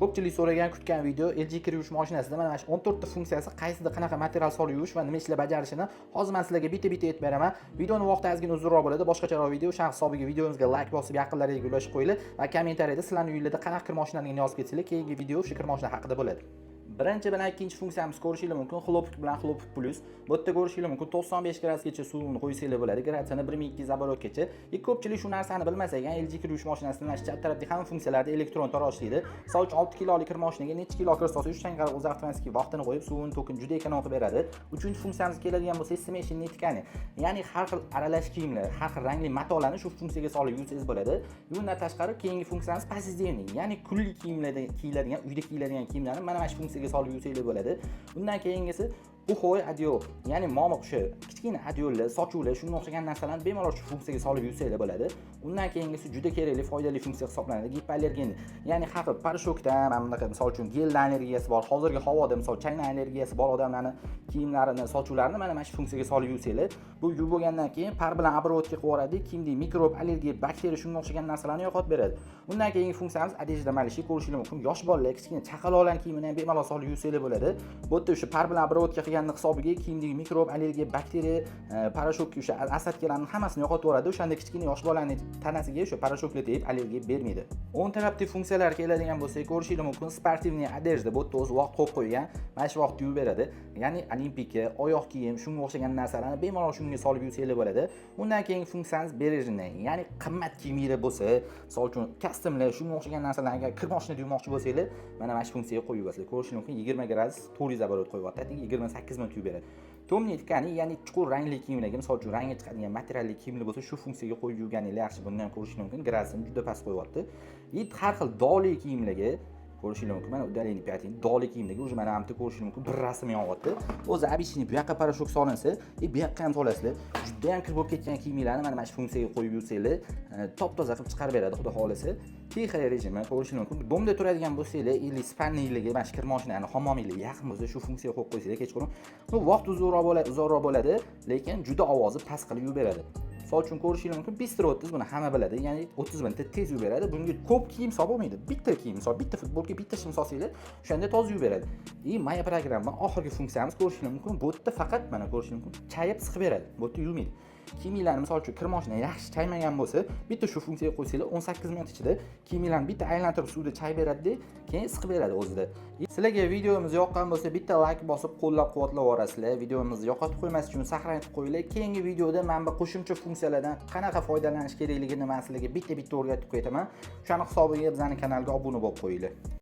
Ko'pchilik so'ragan, kutgan video: LG kir yuvish mashinasida mana shu 14 ta funksiyasi qaysida qanaqa material solib yuvish va nima ishlar bajarishini hozir man sizlarga bitta bitta aytib beraman. Videoni vaqti ozgina uzunroq bo'ladi, boshqacharoq video. O'sha hisobiga videomizga layk bosib, yaqinlaringizga ulashib qo'yinglar va kommentariyada sizlarning uyinglarda qanaqa kir mashinaligini yozib ketsanglar, keyingi video o'sha kir mashina haqida bo'ladi. Birinchi bilan ikkinchi funksiyamiz ko'rishinglar mumkin, хлопок bilan хлопок плюс. Bu yerda ko'rishinglar mumkin, 95 gradusgacha suvni qo'ysanglar bo'ladi, gradusini 1200 оборот gacha. И ko'pchilik shu narsani bilmas ekan, LG kir yuvish mashinasida mana shu chap tarafdagi hamma funksiyalarda elektron tarosh deydi. Misol uchun, 6 kilolik kir mashinaga necha kilo kir solsa, o'shanga qarab o'zi avtomatik vaqtini qo'yib, suvini, tokini juda эконом qilib beradi. Uchinchi funksiyamizga keladigan bo'lsak, смешанные ткани, ya'ni har xil aralash kiyimlar, har xil rangli matolarni shu funksiyaga solib yuvsangiz bo'ladi. Bundan tashqari, keyingi funksiyamiz повседневный, ya'ni kunlik kiyimlarda kiyiladigan, uyda kiyiladigan kiyimlarni mana shu funksiyaga solib yuvsanglar bo'ladi. Undan keyingisi пуховой одеяло, ya'ni momiq, o'sha kichkina одеял lar, sochuvlar, shunga o'xshagan narsalarni bemalol shu funksiyaga solib yuvsanglar bo'ladi. Undan keyingisi juda kerakli, foydali funksiya hisoblanadi, гипоаллергенный, ya'ni har xil порошок dan, mana bunaqa, misol uchun, geldan allergiyasi bor, hozirgi havoda, misol, changdan allergiyasi bor odamlarni kiyimlarini, sochuvlarini mana shu funksiyaga solib yuvsanglar, bu yuvib bo'lgandan keyin пар bilan обработка qilib yuboradi, kiyimdagi mikrob, allergiya, bakteriya, shunga o'xshagan narsalarni yo'qotib beradi. Undan keyingi funksiyamiz одежда малышей. Ko'rishinglar mumkin, yosh bolalar, kichkina chaqaloqlarni kiyimini ham bemalol solib yuvsanglar bo'ladi. Bu yerda o'sha пар bilan обработка qilganni hisobiga kiyimdagi mikrob, allergiya, bakteriya, порошок, o'sha осадка larni hammasini yo'qotib yuboradi. O'shanda kichkina yosh bolani tanasiga o'sha порошок lar tegib, allergiya bermaydi. O'ng tarafdagi funksiyalar keladigan bo'lsak, ko'rishinglar mumkin, спортивный одежда. Bu yerda o'zi vaqt qo'yib qo'ygan, mana shu vaqtda yuvib beradi, ya'ni олимпийка, oyoq kiyim, shunga o'xshagan narsalarni bemalol shunga solib yuvsanglar bo'ladi. Undan keyingi funksiyamiz бережный, ya'ni qimmat kiyiminglar bo'lsa, misol uchun, kostyumlar, shunga o'xshagan narsalarni agar kir mashinada yuvmoqchi bo'lsanglar, mana shu funksiyaga qo'yib yuvasizlar. Ko'rishinglar mumkin, 20 gradus, 400 оборот qo'yyapti, 28 minut yuvib beradi. Темный ткани, ya'ni chuqur rangli kiyimlarga, misol uchun, rangi chiqadigan materialli kiyimlar bo'lsa, shu funksiyaga qo'yib yuvganinglar yaxshi. Buni ham ko'rishinglar mumkin, gradusini juda past qo'yyapti. И har xil dog'li kiyimlarga, ko'rishinglar mumkin, mana удаление пятен, dog'li kiyimlarga уже mana bu yerda ko'rishinglar mumkin, bir rasm yonyapti o'zi. Обычный bu yoqqa порошок solinsa и bu yoqqa ham solasizlar, juda ham kir bo'lib ketgan kiyimlarni mana shu funksiyaga qo'yib yuvsanglar, top toza qilib chiqarib beradi, xudo xohlasa. Тихий rejimi, ko'rishinglar mumkin, дом da turadigan bo'lsanglar или спальный larga, mana shu kir mashinani hammominglar yaqin bo'lsa, shu funksiyaga qo'yib qo'ysanglar, kechqurun, ну, vaqt uzoqroq bo'ladi, uzoqroq bo'ladi, lekin juda ovozi past qilib yuvib beradi. Misol uchun, ko'rishinglar mumkin, быстро 30, buni hamma biladi, ya'ni 30 minutda tez yuvib beradi. Bunga ko'p kiyim solib bo'lmaydi, bitta kiyim, misol, bitta futbolka, bitta shim solsanglar, o'shanda toza yuvib beradi. И моя программа, oxirgi funksiyamiz, ko'rishinglar mumkin, bu yerda faqat, mana, ko'rishinglar mumkin, chayib siqib beradi, bu yerda yuvmaydi kiyiminglarni. Misol uchun, kir moshina yaxshi chaymagan bo'lsa, bitta shu funksiyaga qo'ysanglar, 18 minut ichida kiyiminglarni bitta aylantirib, suvda chayib beradida, keyin siqib beradi o'zida. Sizlarga videomiz yoqqan bo'lsa, bitta layk bosib, qo'llab quvvatlab yuborasizlar. Videomizni yo'qotib qo'ymas uchun сохранить qilib qo'yinglar. Keyingi videoda mana bu qo'shimcha funksiyalardan qanaqa foydalanish kerakligini man sizlarga bitta bitta o'rgatib ketaman. O'shani hisobiga bizani kanalga obuna bo'lib qo'yinglar.